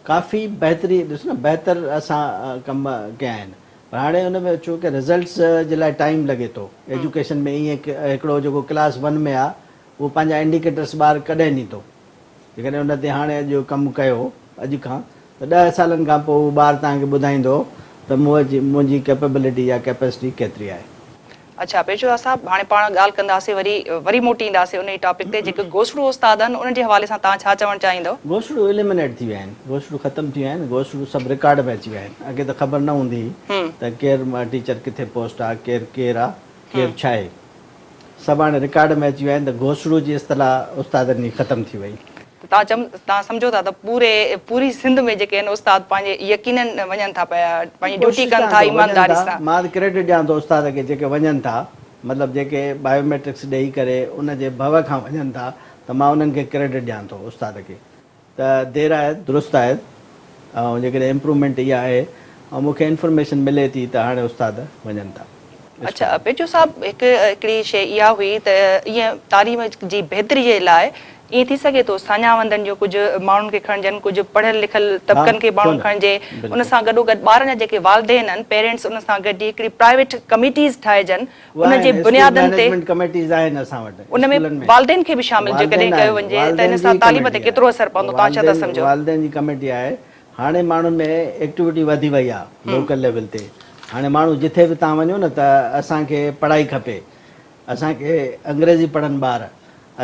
ڪافي بهتري ڏس نه بهتر اسان ڪم ڪيا آهن پر هاڻي ان ۾ ڇو ڪه رزلٽس جي لاء ٽائيم لڳي ٿو ايجوڪيشن ۾ ائين هڪڙو جيڪو ڪلاس ون ۾ آ اهو پنهنجا انڊيڪيٽرس ٻار ڪڏهن ڏيندو جيڪڏهن ان تي هاڻي اڄ ڪم ڪيو اڄ کان ته ڏهه سالن کان پوء اهو ٻار توهان کي ٻڌائيندو ته منهنجي ڪيپيبلٽي يا ڪيپيسٽي ڪيتري آهي. اڇا پيشوا صاحب هاڻي پاڻ ڳالهه ڪنداسين وري وري موٽي اينداسين انهي ٽاپڪ تي جيڪي گوسڙو استاد آهن انهن جي حوالي سان توهان ڇا چوڻ چاهيندؤ؟ گوسڙو اليمنيٽ ٿي ويا آهن گوسڙو ختم ٿي ويا آهن گوسڙو سڀ رڪارڊ ۾ اچي ويا آهن اڳي ته خبر نه هوندي هئي ته ڪير ٽيچر ڪٿي پوسٽ آ ڪير ڪير آ ڪير ڇا آهي سڀ هاڻي رڪارڊ ۾ اچي ويا آهن ته گوسڙو جي اصطلاح استادن جي ختم ٿي وئي. ته توهان چم توهان سمجهو ٿا ته پوري پوري سنڌ ۾ جيڪي آهن استاد پنهنجي يقينن وڃن ٿا پيا پنهنجي ڊيوٽي ڪوشش ڪن ڪيان ٿا ٿو وڃن ايمانداري ٿا سان. مان ته ڪريڊٽ ڏيان ٿو استاد کي جيڪي وڃن ٿا مطلب جيڪي بايوميٽرڪس ڏئي ڪري ان جي ڀؤ کان وڃن ٿا ته مان انهن کي ڪريڊٽ ڏيان ٿو استاد کي ته دير آيد درست آيد ۽ جيڪڏهن امپروومينٽ اها آهي ۽ مون کي انفارميشن ملي ٿي ته هاڻي استاد وڃن ٿا. اڇا پيچو صاحب هڪ هڪڙي شيء اها هئي ته ائين تعليم جي بهتري جي لاء ائين ٿي سگهي ٿو ساڃاهه وندن جو ڪجهه ماڻهن کي کڻجن ڪجهه پڙهيل لکيل طبقن کي ماڻهو کڻجي ان سان گڏو گڏ ٻارن جا جيڪي والدين آهن پيرينٽس ان سان گڏجي هڪڙي پرائيويٽ ڪميٽيز ٺاهجن ان جي بنيادن تي ان ۾ والدين کي به شامل جيڪڏهن ڪيو وڃجي ته ان سان تعليم تي ڪيترو اثر پوندو توهان ڇا ٿا سمجهو؟ والدين جي ڪميٽي آهي هاڻي ماڻهن ۾ ايڪٽيوٽي وڌي وئي آهي لوڪل ليول تي هاڻي ماڻهو جٿي به توهان وڃو نه ته اسان کي پڙهائي کپي اسان کي انگريزي پڙهن ٻار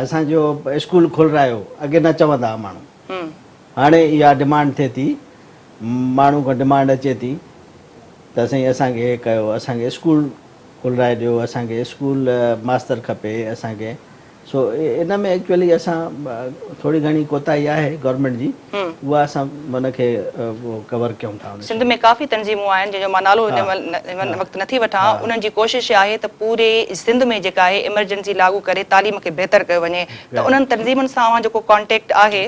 اسان جو اسڪول کولرايو اڳي نه چوندا ها ماڻهو هاڻي اها ڊمانڊ ٿئي ٿي ماڻهو کان ڊمانڊ اچي ٿي ته سائين اسان کي هي ڪيو اسان کي اسڪول کولرائي ڏيو اسان کي اسڪول ماستر کپي اسان کي سو ان ۾ ايڪچوئلي اسان ٿوري گهڻي ڪوتاهي آهي گورنمينٽ جي اها اسان ان کي ڪور ڪيون ٿا. سنڌ ۾ ڪافي تنظيمون آهن جن جو مان نالو هن وقت نٿي وٺان انهن جي ڪوشش آهي ته پوري سنڌ ۾ جيڪا آهي ايمرجنسي لاڳو ڪري تعليم کي بهتر ڪيو وڃي ته انهن تنظيمن سان اوهان جو ڪو ڪانٽيڪٽ آهي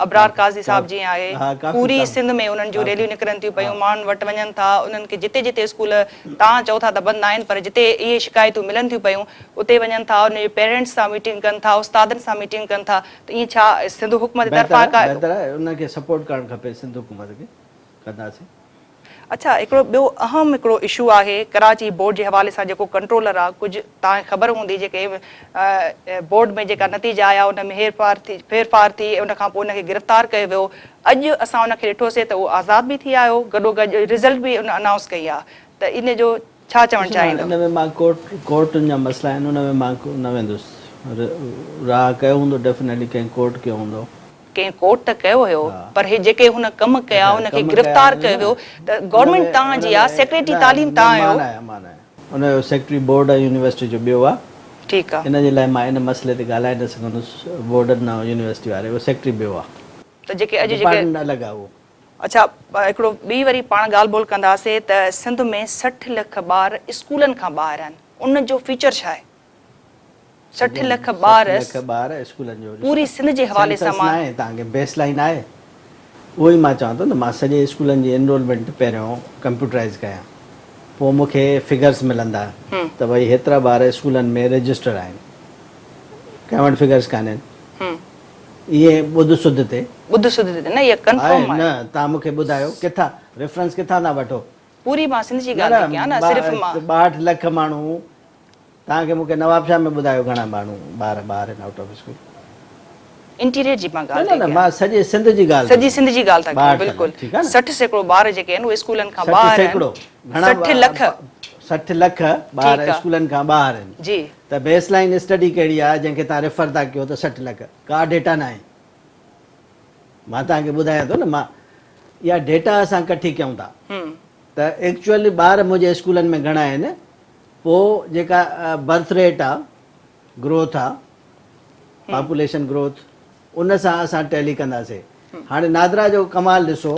ابرار قاضي صاحب جيئن آهي پوري سنڌ ۾ انهن جون ريليون نڪرن ٿيون پيون ماڻهن وٽ وڃن ٿا انهن کي جتي جتي اسڪول توهان چئو ٿا ته بند آهن پر جتي اهي شڪايتون ملن ٿيون پيون اتي وڃن ٿا انهن جي پيرنٽس سان ميٽنگ ڪن ٿا استادن سان ميٽنگ ڪن ٿا ته ائين ڇا سنڌ حڪومت جي بهتر طرفان ڪا آهي بهتر آهي انهن کي سپورٽ ڪرڻ کپي سنڌ حڪومت کي ڪنداسين. اڇا هڪڙو ٻيو اهم هڪڙو اشو آهي ڪراچي بورڊ جي حوالي سان جيڪو ڪنٽرولر آ ڪجهه توهان کي خبر هوندي جيڪي بورڊ ۾ جيڪا نتيجا آيا ان ۾ هير ڦار ٿي ڦير ڦار ٿي ان کان پوء ان کي گرفتار ڪيو ويو اڄ اسان ان کي ڏٺوسي ته اهو آزاد به ٿي آيو گڏو گڏ رزلٽ به ان انائونس ڪئي آ. ته ان جو ڇا چوڻ چاهيندؤ؟ ان ۾ مان ڪورٽ ڪورٽن جا مسئلا آهن ان ۾ مان نه ويندس راهه ڪيو هوندو ڊيفنيٽلي ڪنهن ڪورٽ ڪيو هوندو. ڪنهن ڪورٽ ته ڪيو هيو پر هي جيڪي هن ڪم ڪيا ان کي گرفتار ڪيو ويو ته گورنمينٽ توهان جي آ سيڪريٽري تعليم توهان آهيو. مان نه آهيان مان نه آهيان ان جو سيڪريٽري بورڊ ۽ يونيورسٽي جو ٻيو آ ٺيڪ آ. ان جي لاء مان ان مسئلي تي ڳالهائي نه سگهندس بورڊ نه يونيورسٽي واري اهو سيڪريٽري ٻيو آ. ته جيڪي اڄ جيڪي ڊپارٽمينٽ الڳ آ اهو. اڇا هڪڙو ٻي وري پاڻ ڳالهه ٻولهه ڪنداسي ته سنڌ ۾ 60 لک ٻار اسڪولن کان ٻاهر آهن ان جو فيچر ڇا آهي؟ 60 لک ٻار 60 لک ٻار اسڪولن جو پوري سنڌ جي حوالي سان سينسس ناهي توهان کي بيس لائين آهي اهو ئي مان چوان ٿو نه مان سڄي اسڪولن جي انرولمينٽ پهريون ڪمپيوٽرائز ڪيان پوء مون کي فگرس ملندا ته ڀئي هيترا ٻار اسڪولن ۾ رجسٽر آهن ڪنهن وٽ فگرس ڪانهن ائين ٻڌ سڌ تي. ٻڌ سڌ تي نه اها ڪنفرم آهي. نه توهان مون کي ٻڌايو ڪٿان ريفرنس ڪٿان ٿا وٺو. پوري مان سنڌ جي ڳالهه ٿي ڪيان نه صرف مان. 62 لک ماڻهو توهان کي مون کي نوابشاهه ۾ ٻڌايو گهڻا ماڻهو ٻار ٻاهر آهن آئوٽ آف اسڪول. انٽيريئر جي مان ڳالهه ٿي نه نه ڪيان. مان سڄي سنڌ جي ڳالهه سڄي سنڌ جي ڳالهه ٿا ڪيون بلڪل 60% ٻار جيڪي آهن اهي اسڪولن کان ٻاهر آهن. 60 لک. 60 لک ٻار اسڪولن کان ٻاهر آهن. جي. ته بيس لائين اسٽڊي ڪهڙي آهي جنهن کي توهان ريفر ٿا ڪيو ته 60 لک ڪا ڊيٽا ناهي مان توهان کي ٻڌايان ٿو نه مان اها ڊيٽا اسان ڪٺي ڪيون ٿا ته ايڪچوئل ٻار منهنجي اسڪولن ۾ گهڻا آهن پوء جيڪا برٿ ريٽ آ گروٿ آ پاپوليشن گروٿ ان سان اسان ٽيلي ڪنداسي هاڻي نادرا جو ڪمال ڏسو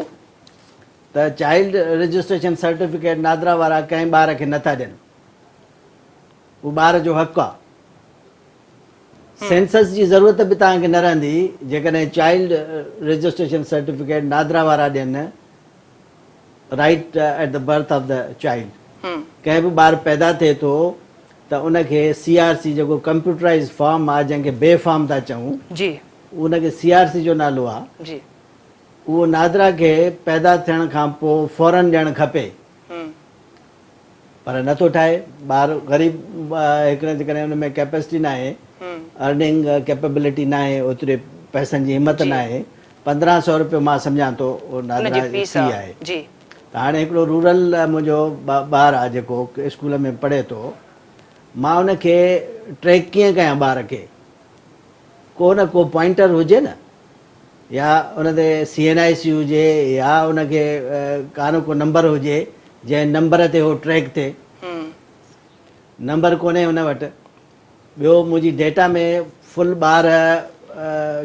ته چائلڊ رجسٽريشن سرٽيفڪيٽ نادرا وارا ڪنهن ٻار کي نٿا ڏين اهو ٻار جو حق آ. سينسس جي ضرورت به توهان کي نه رهندي جيڪڏهن چائلڊ رجسٽريشن سرٽيفڪيٽ نادرا وارا ڏين right at the birth of the child ڪنهن به ٻار پيدا ٿئي ٿو ته ان کي سي آر سي جيڪو ڪمپيوٽرائز فارم آ جنهن کي بي فارم ٿا چئون جي ان کي سي آر سي جو نالو آ جي اهو نادرا کي پيدا ٿيڻ کان پوء فورن ڏيڻ کپي. پر نه ٿو ٺاهي ٻار غريب هڪڙي جيڪڏهن ان ۾ ڪيپيسٽي ناهي ارننگ ڪيپيبلٽي ناهي اوتري پئسن جي همت ناهي 1500 روپيو مان سمجهان ٿو نادرا جي في آهي ته هاڻي هڪڙو رورل منهنجو ٻار آهي جيڪو اسڪول ۾ پڙهي ٿو مان ان کي ٽريڪ ڪيئن ڪيان ٻار کي ڪو نه ڪو پوائنٽر هجي نه يا ان تي سي اين آء سي هجي يا ان کي ڪا نه ڪو نمبر هجي جنهن نمبر تي هو ٽريڪ ٿئي. نمبر ڪونهي ان وٽ. ٻيو منهنجي ڊيٽا ۾ فل ٻار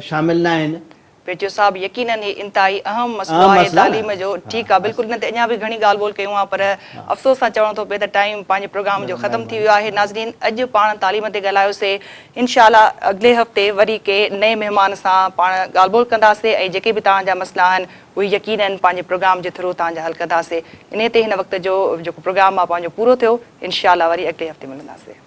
شامل ناهن. پيچو صاحب يقينن هي انتهائي اهم مسئلو آهي تعليم جو ٺيڪ آ بلڪل ان تي اڃا به گهڻي ڳالهه ٻولهه ڪيون ها پر افسوس سان چوڻو ٿو پئي ته ٽائيم پنهنجي پروگرام جو ختم ٿي ويو آهي ناظرين اڄ پاڻ تعليم تي ڳالهايوسي انشاء الله اڳلي هفتي وري ڪي نئين مهمان سان پاڻ ڳالهه ٻولهه ڪنداسي ۽ جيڪي به توهان جا مسئلا آهن اهي يقينن پنهنجي پروگرام جي ٿرو توهان جا حل ڪنداسي انهي تي هن وقت جو جيڪو پروگرام آهي پنهنجو پورو ٿيو انشاء الله وري اڳلي هفتي ملنداسي.